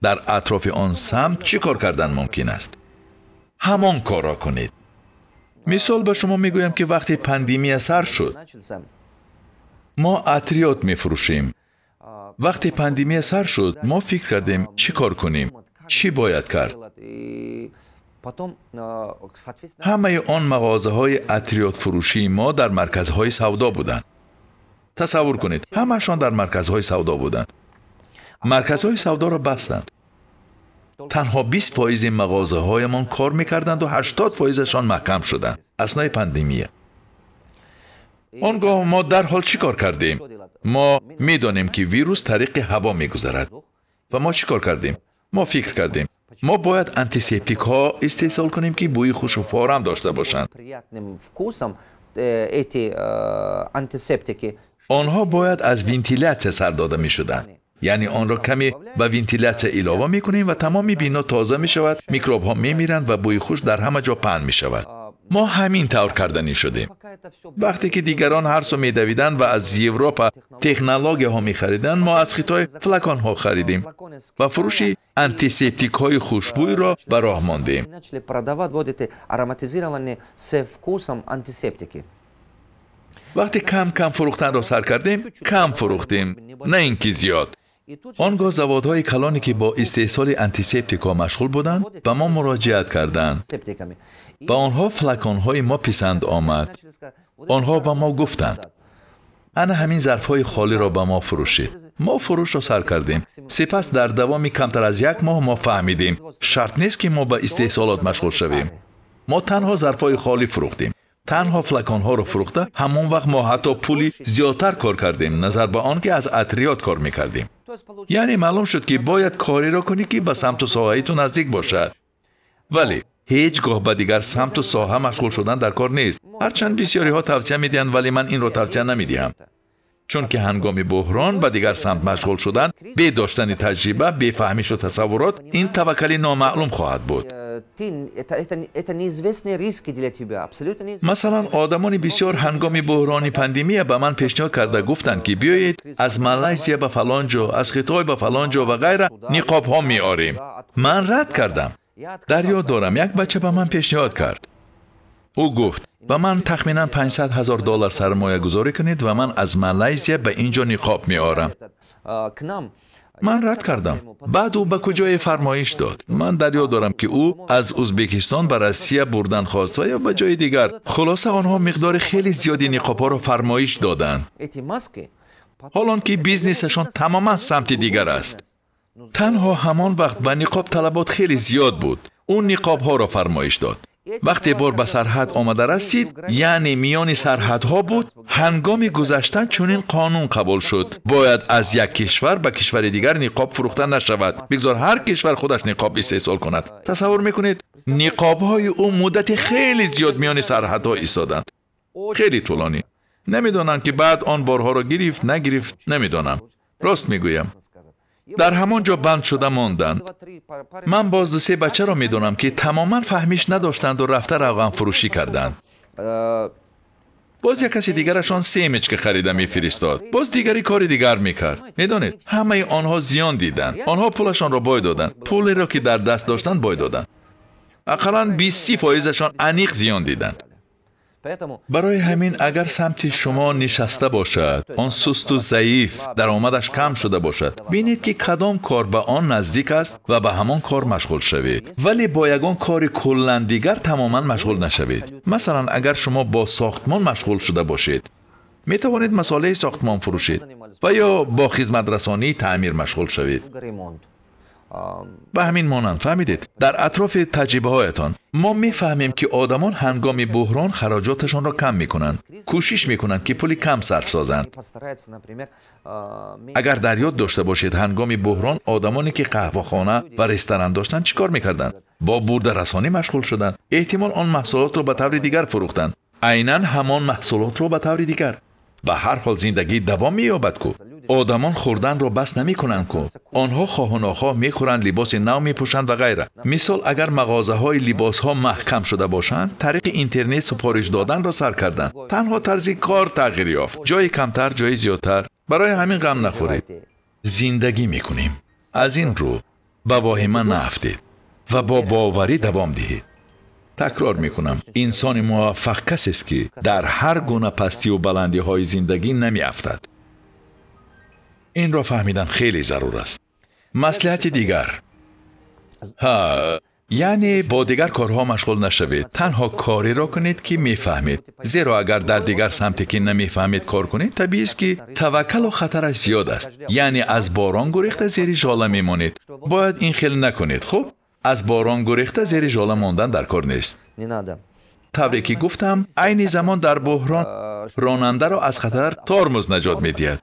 Дар атрофи он самт чӣ кор кардан мумкин аст, ҳамон корро кунед. Мисол ба шумо мегӯям, ки вақте пандемия сар шуд, мо атриёт мефурӯшем. Вақте пандемия сар шуд, мо фикр кардем, чӣ кор кунем, чӣ бояд кард. Ҳамаи он мағозаҳои атриётфурӯшии мо дар марказҳои савдо буданд. Тасаввур кунед, ҳамаашон дар марказҳои савдо буданд. Марказҳои савдоро бастанд. Танҳо 20% мағозаҳоямон кор мекарданд ва 80%-ашон маҳкам шуданд аснои пандемия. Он гоҳ мо дарҳол чӣ кор кардем? Мо медонем, ки вирус тариқи ҳаво мегузарад. Ва мо чӣ кор кардем? Мо фикр кардем, мо бояд антисептикҳо истеҳсол кунем, ки бӯи хушу форам дошта бошанд. Онҳо бояд аз вентилятсия сар дода мешуданд. Яъне онро каме ба вентилятсия илова мекунем ва тамоми бино тоза мешавад, микробҳо мемиранд ва бӯи хуш дар ҳама ҷо паҳн мешавад. Мо ҳамин тавр карданӣ шудем. Вақте ки дигарон ҳар су медавиданд ва аз Европа технологияҳо мехариданд, мо аз Хитой флаконҳо харидем ва фурӯши антисептикҳои хушбӯйро ба роҳ мондем. Вақте кам-кам фурӯхтанро сар кардем, кам фурӯхтем, на ин ки зиёд. Он гоҳ заводҳои калоне, ки бо истеҳсоли антисептикҳо машғул буданд, ба мо муроҷиат карданд. Ба онҳо флаконҳои мо писанд омад. Онҳо ба мо гуфтанд, ана ҳамин зарфҳои холиро ба мо фурӯшед. Мо фурӯшро сар кардем. Сипас дар давоми камтар аз 1 моҳ мо фаҳмидем, шарт нест, ки мо ба истеҳсолот машғул шавем. Мо танҳо зарфҳои холӣ фурӯхтем. Танҳо флаконҳоро фурӯхта, ҳамон вақт мо ҳатто пули зиёдтар кор кардем, назар ба он ки аз атриёт кор мекардем. Яъне маълум шуд, ки бояд кореро кунӣ, ки ба самту соҳаи ту наздик бошад. Вале ҳеҷ гоҳ ба дигар самту соҳа машғул шудан дар кор нест. Ҳарчанд бисёриҳо тавсия медиҳанд, вале ман инро тавсия намедиҳам. Чунки ҳангоми буҳрон ба дигар самт машғул шудан, бе доштани таҷриба, бефаҳмишу тасаввурот, ин таваккали номаълум хоҳад буд. Масалан, одамони бисёр ҳангоми буҳрони пандемия ба ман пешниҳод карда гуфтанд, ки биёед аз Малайзия ба фалон ҷо, аз Хитой ба фалон ҷо ва ғайра ниқобҳо меорем. Ман рад кардам. Дар ёд дорам, як бача ба ман пешниҳод кард. Ӯ гуфт, ба ман тахминан $500,000 сармоягузорӣ кунед ва ман аз Малайзия ба ин ҷо ниқоб меорам. Ман рад кардам. Баъд ӯ ба куҷое фармоиш дод. Ман дар ёд дорам, ки ӯ аз Ӯзбекистон ба Россия бурдан хост ва ё ба ҷои дигар. Хулоса, онҳо миқдори хеле зиёди ниқобҳоро фармоиш доданд. Ҳолон ки бизнесашон тамоман самти дигар аст. Танҳо ҳамон вақт ба ниқоб талабот хеле зиёд буд. Ӯ ниқобҳоро фармоиш дод. Вақте бор ба сарҳад омада расид, яъне миёни сарҳадҳо буд, ҳангоми гузаштан чунин қонун қабул шуд: бояд аз як кишвар ба кишвари дигар ниқоб фурӯхта нашавад. Бигзор ҳар кишвар худаш ниқоб истеҳсол кунад. Тасаввур мекунед, ниқобҳои ӯ муддати хеле зиёд миёни сарҳадҳо истоданд, хеле тӯлонӣ. Намедонам ки баъд он борҳоро гирифт нагирифт, намедонам. Рост мегӯям, дар ҳамон ҷо банд шуда монданд. Ман боз ду се бачаро медонам, ки тамоман фаҳмиш надоштанду рафта равғанфурӯшӣ карданд. Боз як каси дигарашон семечка харида мефиристод, боз дигари кори дигар мекард. Медонед, ҳамаи онҳо зиён диданд. Онҳо пулашонро бой доданд, пулеро ки дар даст доштанд бой доданд. Ақаллан 20-30 фоизашон аниқ зиён диданд. Барои ҳамин агар самти шумо нишаста бошад, он сусту заиф, даромадаш кам шуда бошад, бинед ки кадом кор ба он наздик аст ва ба ҳамон кор машғул шавед, вале бо ягон кори куллан дигар тамоман машғул нашавед. Масалан, агар шумо бо сохтмон машғул шуда бошед, метавонед масолеҳи сохтмон фурӯшед ва ё бо хизматрасонии таъмир машғул шавед. Ба ҳамин монанд, фаҳмидед? Дар атрофи таҷрибаҳоятон мо мефаҳмем, ки одамон ҳангоми буҳрон хароҷоташонро кам мекунанд, кӯшиш мекунанд, ки пули кам сарф созанд. Агар дар ёд дошта бошед, ҳангоми буҳрон одамоне ки қаҳвахона ва ресторан доштанд чӣ кор мекарданд? Бо бурдарасонӣ машғул шуданд. Эҳтимол он маҳсулотро ба таври дигар фурӯхтанд, айнан ҳамон маҳсулотро ба таври дигар. Ба ҳар ҳол зиндагӣ давом меёбад ку. Одамон хӯрданро бас намекунанд ку. Онҳо хоҳу нохоҳ мехӯранд, либоси нав мепӯшанд ва ғайра. Мисол, агар мағозаҳои либосҳо маҳкам шуда бошанд, тариқи интернет супориш доданро сар карданд. Танҳо тарзи кор тағйир ёфт, ҷои камтар, ҷои зиёдтар. Барои ҳамин ғам нахӯред. Зиндагӣ мекунем. Аз ин рӯ ба воҳима наафтед ва бо боварӣ давом диҳед. Такрор мекунам, инсони муваффақ касест, ки дар ҳар гуна пастию баландиҳои зиндагӣ намеафтад. Инро фаҳмидан хеле зарур аст. Маслиҳати дигар, ҳа, яъне бо дигар корҳо машғул нашавед. Танҳо кореро кунед, ки мефаҳмед. Зеро агар дар дигар самте, ки намефаҳмед, кор кунед, табиист, ки таваккалу хатараш зиёд аст. Яъне аз борон гурехта зери жола мемонед. Бояд ин хел накунед. Хуб, аз борон гурехта зери жола мондан дар кор нест. Тавре ки гуфтам, айни замон дар буҳрон ронандаро аз хатар тормоз наҷот медиҳад.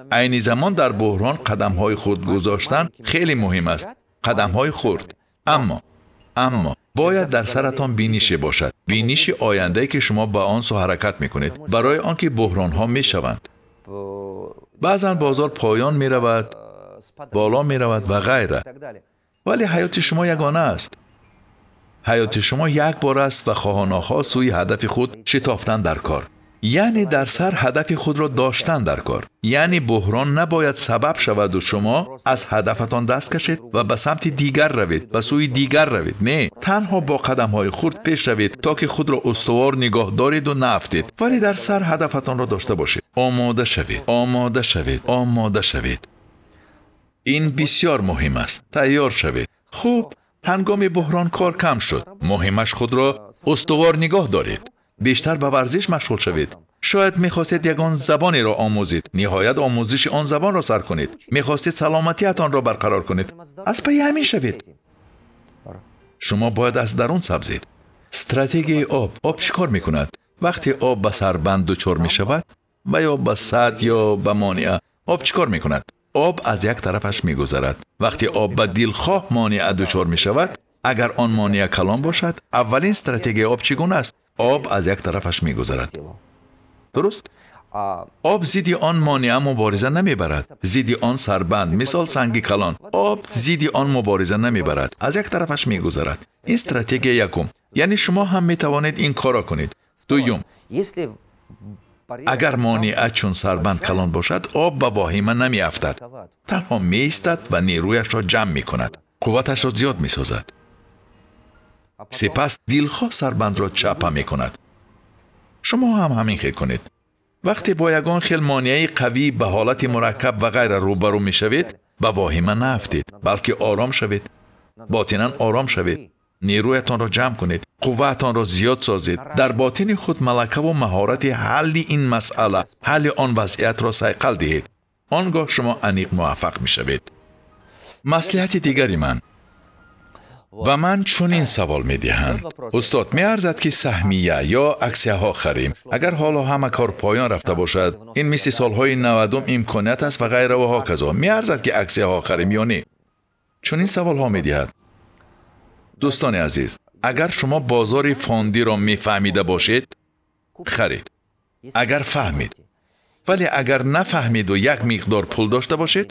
Айни замон дар буҳрон қадамҳои хурд гузоштан хеле муҳим аст. Қадамҳои хурд. Аммо бояд дар саратон бинише бошад, биниши ояндае, ки шумо ба он сӯ ҳаракат мекунед, барои он ки буҳронҳо мешаванд. Баъзан бозор поён меравад, боло меравад ва ғайра. Вале ҳаёти шумо ягона аст. Ҳаёти шумо як бор аст ва хоҳу нохоҳ сӯи ҳадафи худ шитофтан дар кор. Яъне дар сар ҳадафи худро доштан дар кор. Яъне буҳрон набояд сабаб шаваду шумо аз ҳадафатон даст кашед ва ба самти дигар равед, ба сӯи дигар равед. Не, танҳо бо қадамҳои хурд пеш равед, то ки худро устувор нигоҳ дореду наафтед. Вале дар сар ҳадафатонро дошта бошед. Омода шавед, омода шавед, омода шавед. Ин бисёр муҳим аст. Тайёр шавед. Хуб, ҳангоми буҳрон кор кам шуд. Муҳимаш худро устувор нигоҳ доред. Бештар ба варзиш машғул шавед. Шояд мехостед ягон забонеро омӯзед, ниҳоят омӯзиши он забонро сар кунед. Мехостед саломатиатонро барқарор кунед, аз пайи ҳамин шавед. Шумо бояд аз дарун сабзед. Стратегияи об. Об чӣ кор мекунад? Вақте об ба сарбанд дучор мешавад ва ё ба сад ё ба монеа, об чӣ кор мекунад? Об аз як тарафаш мегузарад. Вақте об ба дилхоҳ монеа дучор мешавад, агар он монеа калон бошад, аввалин стратегияи об чӣ гуна аст? Об аз як тарафаш мегузарад. Дуруст? Об зидди он монеа мубориза намебарад. Зидди он сарбанд, мисол санги калон, об зидди он мубориза намебарад, аз як тарафаш мегузарад. Ин стратегия якум. Яъне шумо ҳам метавонед ин корро кунед. Дуюм, агар монеа чун сарбанд калон бошад, об ба воҳима намеафтад, танҳо меистад ва нерӯяшро ҷамъ мекунад, қувваташро зиёд месозад. Сипас дилхоҳ сарбандро чапа мекунад. Шумо ҳам ҳамин хел кунед. Вақте бо ягон хел монеаи қавӣ ба ҳолати мураккаб ва ғайра рӯбарӯ мешавед, ба воҳима наафтед, балки ором шавед, ботинан ором шавед, нерӯятонро ҷамъ кунед, қувваатонро зиёд созед, дар ботини худ малакаву маҳорати ҳалли ин масъала, ҳалли он вазъиятро сайқал диҳед. Он гоҳ шумо аниқ муваффақ мешавед. Маслиҳати дигари ман: Ба ман чунин савол медиҳанд: устод, меарзад ки саҳмия ё аксияҳо харем? Агар ҳоло ҳама кор поён рафта бошад, ин мисли солҳои 90 имконият аст ва ғайра ва ҳоказо. Меарзад ки аксияҳо харем ё не? Чунин саволҳо медиҳад. Дӯстони азиз, агар шумо бозори фондиро мефаҳмида бошед, харед. Агар фаҳмид. Вале агар нафаҳмиду як миқдор пул дошта бошед,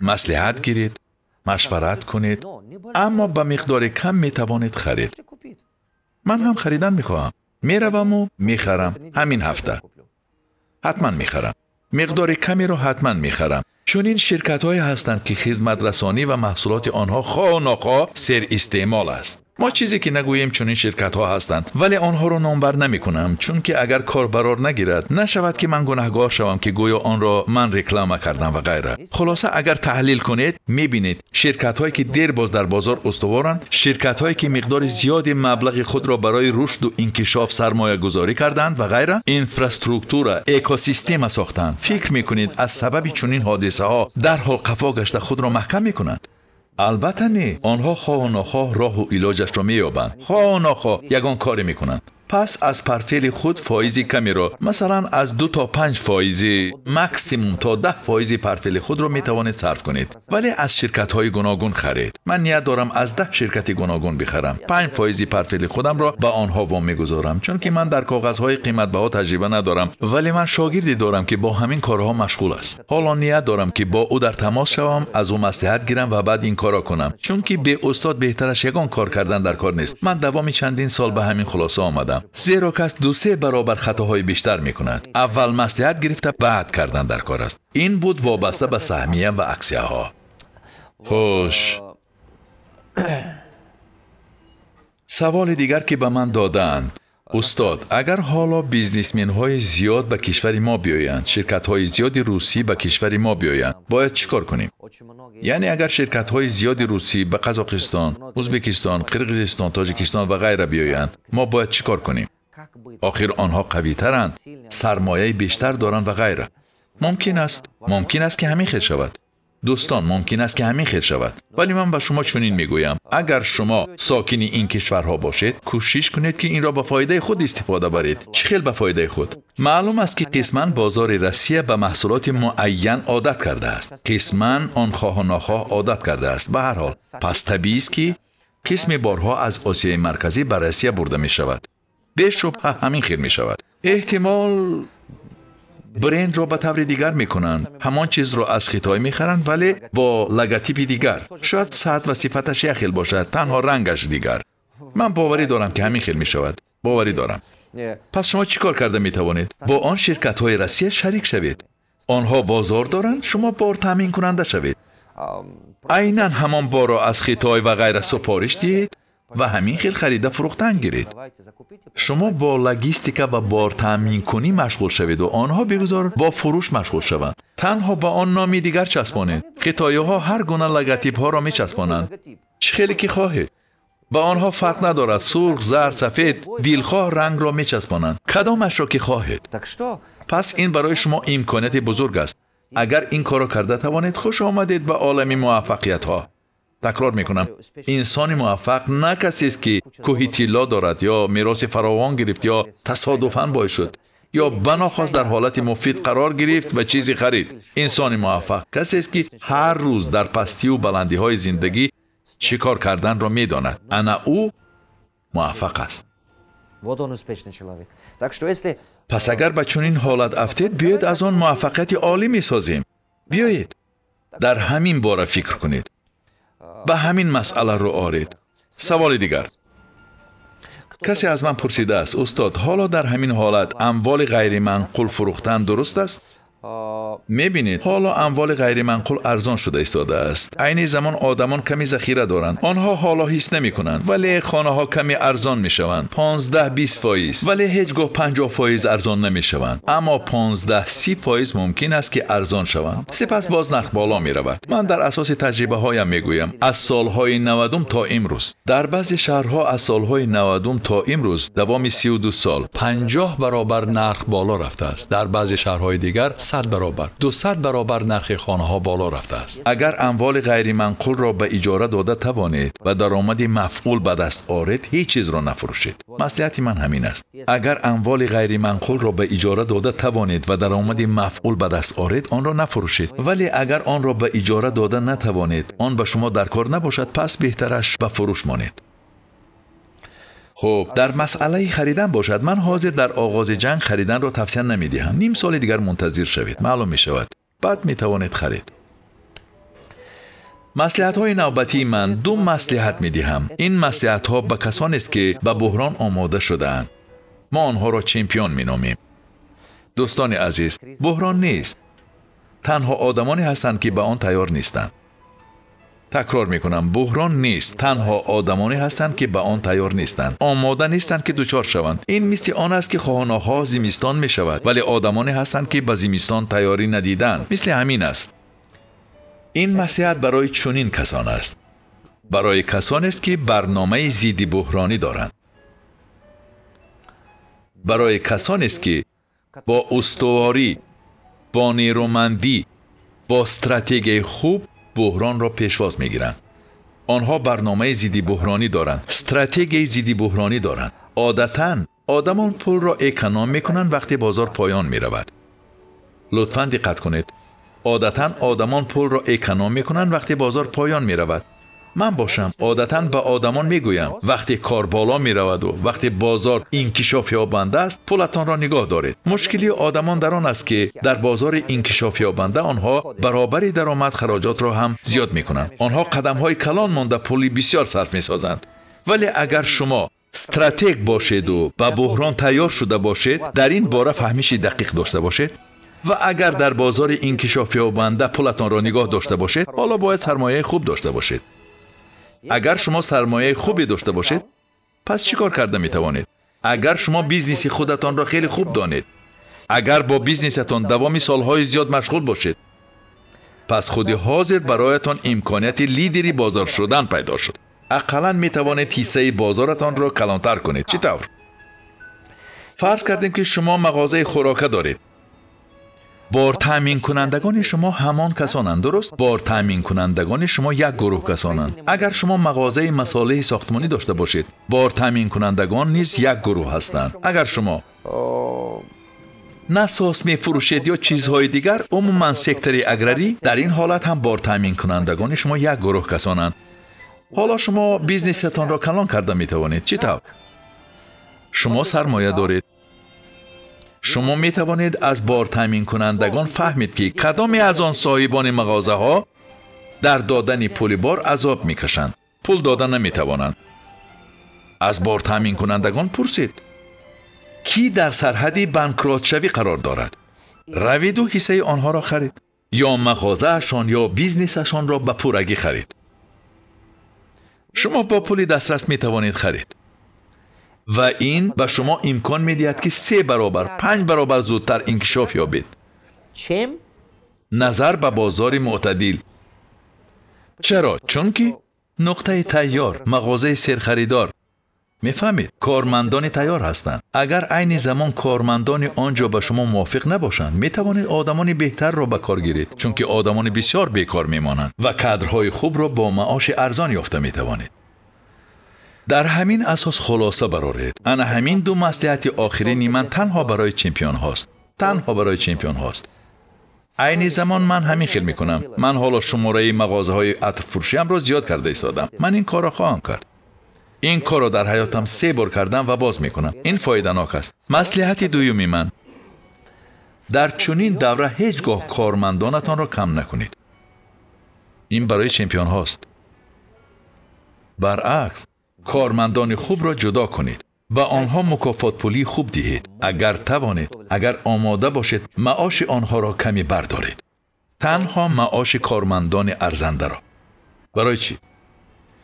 маслиҳат гиред, машварат кунед, аммо ба миқдори кам метавонед харид. Ман ҳам харидан мехоҳам. Мераваму мехарам ҳамин ҳафта. Ҳатман мехарам. Миқдори камеро ҳатман мехарам. Чунин ширкатҳое ҳастанд, ки хизматрасонӣ ва маҳсулоти онҳо хоҳу нохоҳ серистеъмол аст. Мо чизе ки нагӯем, чунин ширкатҳо ҳастанд, вале онҳоро номбар намекунам, чунки агар кор барор нагирад, нашавад ки ман гунаҳгор шавам, ки гӯё онро ман реклама кардам ва ғайра. Хулоса, агар таҳлил кунед, мебинед ширкатҳое ки дербоз дар бозор устуворанд, ширкатҳое ки миқдори зиёди маблағи худро барои рушду инкишоф сармоягузорӣ карданд ва ғайра, инфраструктура, экосистема сохтанд. Фикр мекунед аз сабаби чунин ҳодисаҳо дарҳол қафо гашта худро маҳкам мекунанд? Албатта не. Онҳо хоҳу нохоҳ роҳу илоҷашро меёбанд, хоҳу нохоҳ ягон коре мекунанд. Пас аз портфели худ фоизи камеро, масалан аз 2 то 5 фоизи, максимум то 10 фоизи портфели худро метавонед сарф кунед, вале аз ширкатҳои гуногун харед. Ман ният дорам аз 10 ширкати гуногун бихарам. 5 фоизи портфели худамро ба онҳо вом мегузорам, чунки ман дар коғазҳои қиматбаҳо таҷриба надорам, вале ман шогирде дорам, ки бо ҳамин корҳо машғул аст. Ҳоло ният дорам, ки бо ӯ дар тамос шавам, аз ӯ маслиҳат гирам ва баъд ин корро кунам, чунки бе устод беҳтараш ягон кор кардан дар кор нест. Ман давоми чандин сол ба ҳамин хулоса омадам. Зеро кас 2-3 баробар хатоҳои бештар мекунад. Аввал маслиҳат гирифта, баъд кардан дар кор аст. Ин буд вобаста ба саҳмия ва аксияҳо. Хуш. Саволи дигар ки ба ман додаанд: устод, агар ҳоло бизнесменҳои зиёд ба кишвари мо биёянд, ширкатҳои зиёди русӣ ба кишвари мо биёянд, бояд чӣ кор кунем? Яъне агар ширкатҳои зиёди русӣ ба Қазоқистон, Ӯзбекистон, Қирғизистон, Тоҷикистон ва ғайра биёянд, мо бояд чӣ кор кунем? Охир онҳо қавитаранд, сармояи бештар доранд ва ғайра. Мумкин аст ки ҳамин хел шавад. Дӯстон, мумкин аст ки ҳамин хел шавад. Вале ман ба шумо чунин мегӯям: агар шумо сокини ин кишварҳо бошед, кӯшиш кунед ки инро ба фоидаи худ истифода баред. Чӣ хел ба фоидаи худ? Маълум аст, ки қисман бозори Россия ба маҳсулоти муайян одат кардааст, қисман он хоҳу нохоҳ одат кардааст. Ба ҳар ҳол, пас табиист, ки қисми борҳо аз Осиёи Марказӣ ба Россия бурда мешавад. Бешубҳа ҳамин хел мешавад. Эҳтимол брендро ба таври дигар мекунанд, ҳамон чизро аз Хитой мехаранд, вале бо логотипи дигар. Шояд саат ва сифаташ як хел бошад, танҳо рангаш дигар. Ман боварӣ дорам, ки ҳамин хел мешавад. Боварӣ дорам. Пас шумо чӣ кор карда метавонед? Бо он ширкатҳои Россия шарик шавед. Онҳо бозор доранд, шумо бор таъминкунанда шавед. Айнан ҳамон борро аз Хитой ва ғайра супориш диҳед ва ҳамин хел харида фурӯхтан гиред. Шумо бо логистика ва бортаъминкунӣ машғул шавед ва онҳо бигузор бо фурӯш машғул шаванд. Танҳо ба он номи дигар часпонед. Хитоиҳо ҳар гуна логотипҳоро мечаспонанд. Чӣ хеле ки хоҳед. Ба онҳо фарқ надорад, сурх, зард, сафед, дилхоҳ рангро мечаспонанд. Кадомашро ки хоҳед. Пас ин барои шумо имконияти бузург аст. Агар ин корро карда тавонед, хуш омадед ба олами муваффақиятҳо. Такрор мекунам, инсони муваффақ на касест, ки кӯҳи тилло дорад ё мероси фаровон гирифт ё тасодуфан бой шуд ё банохост дар ҳолати муфид қарор гирифт ва чизе харид. Инсони муваффақ касест, ки ҳар рӯз дар пастию баландиҳои зиндагӣ чӣ кор карданро медонад. Ана ӯ муваффақ аст. Пас агар ба чунин ҳолат афтед, биёед аз он муваффақияти олӣ месозем. Биёед дар ҳамин бора фикр кунед, ба ҳамин масъала рӯ оред. Саволи дигар. Касе аз ман пурсидааст: устод, ҳоло дар ҳамин ҳолат амволи ғайриманқул фурӯхтан дуруст аст? Мебинед, ҳоло амволи ғайриманқул арзон шуда истодааст. Айни замон одамон ками захира доранд. Онҳо ҳоло ҳис намекунанд, вале хонаҳо ками арзон мешаванд, 15-20 фоиз, вале ҳеҷ гоҳ 50 фоиз арзон намешаванд. Аммо 15-30 фоиз мумкин аст, ки арзон шаванд. Сипас боз нарх боло меравад. Ман дар асоси таҷрибаҳоям мегӯям, аз солҳои 90 то имрӯз дар баъзе шаҳрҳо аз солҳои 90 то имрӯз давоми 32 сол 50 баробар нарх боло рафтааст. Дар баъзе шаҳрҳои дигар 100 баробар, 200 баробар нархи хонаҳо боло рафтааст. Агар амволи ғайриманқулро ба иҷора дода тавонед ва даромади мафъул ба даст оред, ҳеҷ чизро нафурӯшед. Маслиҳати ман ҳамин аст. Агар амволи ғайриманқулро ба иҷора дода тавонед ва даромади мафъул ба даст оред, онро нафурӯшед. Вале агар онро ба иҷора дода натавонед, он ба шумо дар кор набошад, пас беҳтараш ба фурӯш монед. Хуб, дар масъалаи харидан бошад, ман ҳозир дар оғози ҷанг хариданро тавсия намедиҳам. Ним соли дигар мунтазир шавед, маълум мешавад, баъд метавонед харид. Маслиҳатҳои навбатии ман ду маслиҳат медиҳам. Ин маслиҳатҳо ба касонест, ки ба буҳрон омода шудаанд. Мо онҳоро чемпион меномем. Дӯстони азиз, буҳрон нест. Танҳо одамоне ҳастанд, ки ба он тайёр нестанд. Такрор мекунам, буҳрон нест. Танҳо одамоне ҳастанд, ки ба он тайёр нестанд, омода нестанд, ки дучор шаванд. Ин мисли он аст, ки хоҳонаҳо зимистон мешавад, вале одамоне ҳастанд, ки ба зимистон тайёрӣ надиданд. Мисли ҳамин аст. Ин маслиҳат барои чунин касон аст. Барои касонест, ки барномаи зидди буҳронӣ доранд. Барои касонест, ки бо устуворӣ, бо нерӯмандӣ, бо стратегияи хуб буҳронро пешвоз мегиранд. Онҳо барномаи зидди буҳронӣ доранд, стратегияи зидди буҳронӣ доранд. Одатан одамон пулро эконом мекунанд вақте бозор поён меравад. Лутфан диққат кунед. Одатан одамон пулро эконом мекунанд вақте бозор поён меравад. Ман бошам одатан ба одамон мегӯям, вақте кор боло мераваду вақте бозор инкишофёбанда аст, пулатонро нигоҳ доред. Мушкили одамон дар он аст, ки дар бозори инкишофёбанда онҳо баробари даромад хароҷотро ҳам зиёд мекунанд. Онҳо қадамҳои калон монда пули бисёр сарф месозанд. Вале агар шумо стратег бошеду ба буҳрон тайёр шуда бошед, дар ин бора фаҳмиши дақиқ дошта бошед ва агар дар бозори инкишофёбанда пулатонро нигоҳ дошта бошед, ҳоло бояд сармояи хуб дошта бошед. Агар шумо сармояи хубе дошта бошед, пас чӣ кор карда метавонед? Агар шумо бизнеси худатонро хеле хуб донед, агар бо бизнесатон давоми солҳои зиёд машғул бошед, пас худи ҳозир бароятон имконияти лидери бозор шудан пайдо шуд. Ақаллан метавонед ҳиссаи бозоратонро калонтар кунед. Чӣ тавр? Фарз кардем, ки шумо мағозаи хӯрока доред. Бортаъминкунандагони шумо ҳамон касонанд, дуруст? Бортаъминкунандагони шумо як гурӯҳ касонанд. Агар шумо мағозаи масолеҳи сохтмонӣ дошта бошед, бортаъминкунандагон низ як гурӯҳ ҳастанд. Агар шумо насос мефурӯшед ё чизҳои дигар, умуман сектори аграрӣ, дар ин ҳолат ҳам бортаъминкунандагони шумо як гурӯҳ касонанд. Ҳоло шумо бизнесатонро калон карда метавонед. Чӣ тавр? Шумо сармоя доред. Шумо метавонед аз бортаъминкунандагон фаҳмед, ки кадоме аз он соҳибони мағозаҳо дар додани пули бор азоб мекашанд, пул дода наметавонанд. Аз бортаъминкунандагон пурсед, кӣ дар сарҳади банкротшавӣ қарор дорад. Равиду ҳиссаи онҳоро харид, ё мағозаашон ё бизнесашонро ба пуррагӣ харид. Шумо бо пули дастрас метавонед харид ва ин ба шумо имкон медиҳад, ки 3 баробар, 5 баробар зудтар инкишоф ёбед назар ба бозори мӯътадил. Чаро? Чунки нуқтаи тайёр, мағозаи серхаридор, мефаҳмед, кормандони тайёр ҳастанд. Агар айни замон кормандони он ҷо ба шумо мувофиқ набошанд, метавонед одамони беҳтарро ба кор гиред, чунки одамони бисёр бекор мемонанд ва кадрҳои хубро бо маоши арзон ёфта метавонед. Дар ҳамин асос хулоса бароред. Ана ҳамин ду маслиҳати охирини ман танҳо барои чемпионҳост. Танҳо барои чемпионҳост. Айни замон ман ҳамин хел мекунам. Ман ҳоло шумораи мағозаҳои атрфурӯшиамро зиёд карда истодам. Ман ин корро хоҳам кард. Ин корро дар ҳаётам 3 бор кардам ва боз мекунам. Ин фоиданок аст. Маслиҳати дуюми ман: дар чунин давра ҳеҷ гоҳ кормандонатонро кам накунед. Ин барои чемпионҳост. Баръакс, кормандони хубро ҷудо кунед, ба онҳо мукофотпулии хуб диҳед. Агар тавонед, агар омода бошед, маоши онҳоро каме бардоред. Танҳо маоши кормандони арзандаро. Барои чӣ?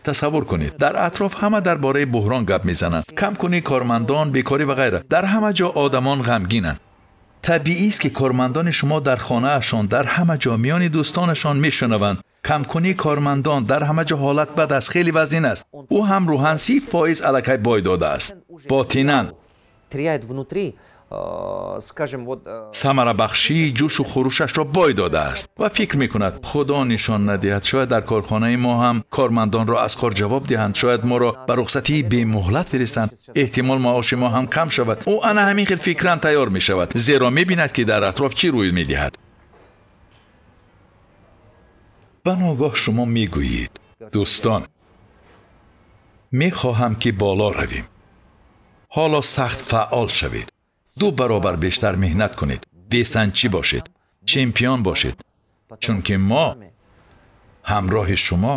Тасаввур кунед, дар атроф ҳама дар бораи буҳрон гап мезананд, камкунии кормандон, бекорӣ ва ғайра. Дар ҳама ҷо одамон ғамгинанд. Табиист, ки кормандони шумо дар хонаашон, дар ҳама ҷо миёни дӯстонашон мешунаванд: камкунии кормандон, дар ҳама ҷо ҳолат бад аст, хеле вазнин аст. Ӯ ҳам рӯҳан 30% аллакай бой додааст. Ботинан Самарабахшии ҷӯшу хурӯшашро бой додааст ва фикр мекунад, худо нишон надиҳад, шояд дар корхонаи мо ҳам кормандонро аз кор ҷавоб диҳанд, шояд моро ба рухсатии бемуҳлат фиристанд, эҳтимол маоши мо ҳам кам шавад. Ӯ ана ҳамин хел фикран тайёр мешавад, зеро мебинад, ки дар атроф чӣ рӯй медиҳад. Ба ногоҳ шумо мегӯед: дӯстон, мехоҳам ки боло равем. Ҳоло сахт фаъол шавед, 2 баробар бештар меҳнат кунед, бесанчӣ бошед, чемпион бошед, чунки мо ҳамроҳи шумо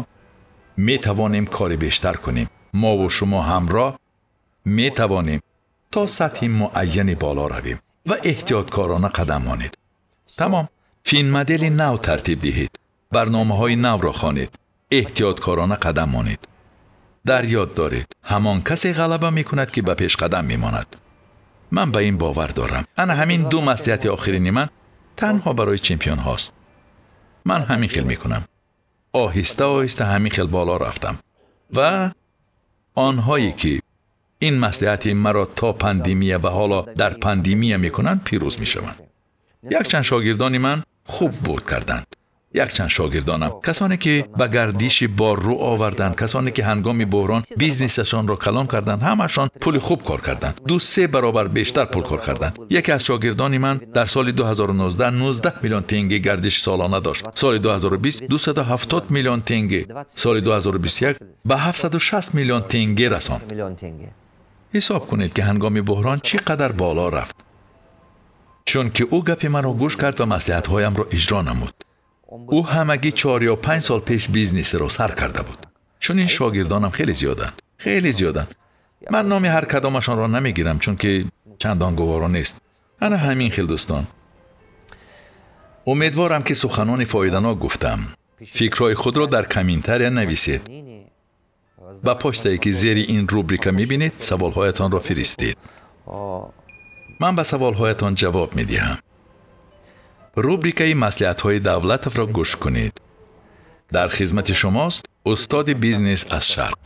метавонем кори бештар кунем. Мову шумо ҳамроҳ метавонем то сатҳи муайяни боло равем ва эҳтиёткорона қадам монед. Тамом. Финмодели нав тартиб диҳед, барномаҳои навро хонед, эҳтиёткорона қадам монед. Дар ёд доред, ҳамон касе ғалаба мекунад, ки ба пеш қадам мемонад. Ман ба ин бовар дорам. Ана ҳамин 2 маслиҳати охирини ман танҳо барои чемпионҳост. Ман ҳамин хел мекунам. Оҳиста оҳиста ҳамин хел боло рафтам ва онҳое ки ин маслиҳати маро то пандемия ва ҳоло дар пандемия мекунанд, пирӯз мешаванд. Якчанд шогирдони ман хуб бурд карданд. Якчанд шогирдонам, касоне ки ба гардиши бор рӯ оварданд, касоне ки ҳангоми буҳрон бизнесашонро калон карданд, ҳамашон пули хуб кор карданд, 2-3 баробар бештар пул кор карданд. Яке аз шогирдони ман дар соли 2019 19 миллион тенге гардиши солона дошт, соли 2020 270 миллион тенге, соли 2021 ба 760 миллион тенге расонд. Ҳисоб кунед, ки ҳангоми буҳрон чӣ қадар боло рафт, чунки ӯ гапи маро гӯш кард ва маслиҳатҳоямро иҷро намуд. Ӯ ҳамагӣ 4 ё 5 сол пеш бизнесро сар карда буд. Чунин шогирдонам хеле зиёданд, хеле зиёданд. Ман номи ҳар кадомашонро намегирам, чунки чандон гуворо нест. Ана ҳамин хел дӯстон. Умедворам, ки суханони фоиданок гуфтам. Фикрҳои худро дар комментария нависед. Ба почтае, ки зери ин рубрика мебинед, саволҳоятонро фиристед. Ман ба саволҳоятон ҷавоб медиҳам. Рубрикаи маслиҳатҳои Давлатовро гӯш кунед. Дар хизмати шумост устоди бизнес аз Шарқ.